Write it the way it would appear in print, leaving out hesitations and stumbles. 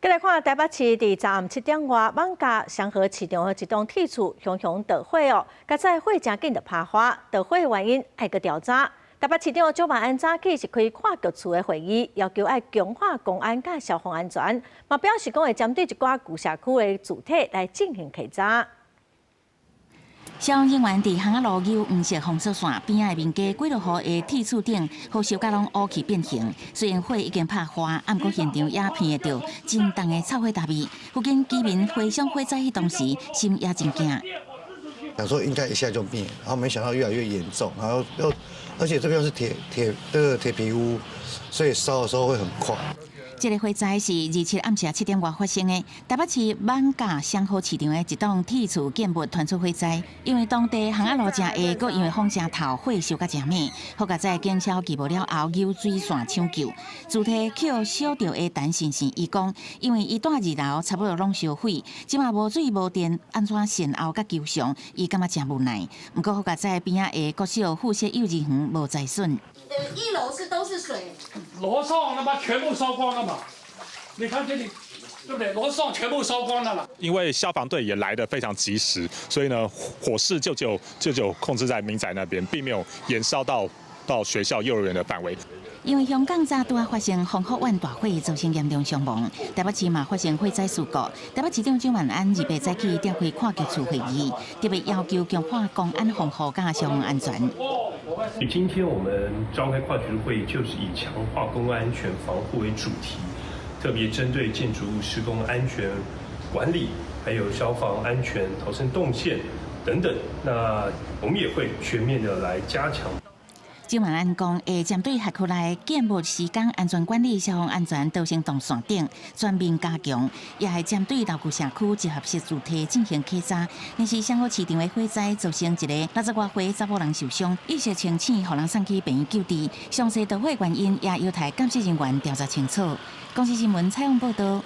繼來看台北市佇昨暗7點外，艋舺雙和市場的一棟鐵厝熊熊著火哦，佳哉火誠緊就拍花，著火原因愛閣調查。台北市長蔣萬安早起是開跨局處的會議，要求愛強化公安佮消防安全，嘛表示講會針對一寡舊社區的主體來進行稽查。消防人員佇巷仔路扭黃色封鎖線邊仔的民家幾落戶的鐵厝頂，火燒甲攏烏去變形。雖然火已經拍花，毋過現場也聞會著真重的臭火焦味。附近居民回想火災彼當時，心也真驚。想說應該一下就滅，然後沒想到越來越嚴重，然後又而且這邊是鐵鐵這個鐵皮屋，所以燒的時候會很快。這個火災是27暗時7點外發生的，台北市艋舺雙和市場的一棟鐵厝建物傳出火災，因為當地巷仔路誠狹，閣因為風誠透，火燒甲誠猛。好佳哉警消救無了後，扭水線搶救，主體予燒著的陳先生伊講，因為伊住二樓，差不多攏燒毀，這馬無水無電，按怎善後佮求償，伊感覺誠無奈。毋過好佳哉邊仔的國小附設幼兒園無災損。一樓是都是水，樓上他媽全部燒光了嘛？你看這裡，對不對？樓上全部燒光了啦。因為消防隊也來得非常及時，所以呢，火勢就控制在民宅那邊，並沒有延燒到學校幼兒園的範圍。因為香港早拄仔發生豐福苑大火，造成嚴重傷亡，台北市嘛發生火災事故。台北市長蔣萬安28早起召開跨局處會議，特別要求強化公安防護佮消防安全。今天我們召開跨局會議，就是以強化公共安全防護為主題，特別針對建築物施工安全管理，還有消防安全逃生動線等等。那我們也會全面的來加強。蔣萬安講，會針對轄區內建物施工安全管理、消防安全、逃生動線等全面加強，也會針對老舊社區集合式住宅進行稽查。若是雙和市場的火災造成一个60外歲查某人受傷，意識清醒，予人送去病院救治。詳細導火原因也有待鑑識人員調查清楚。公視新聞採訪報道。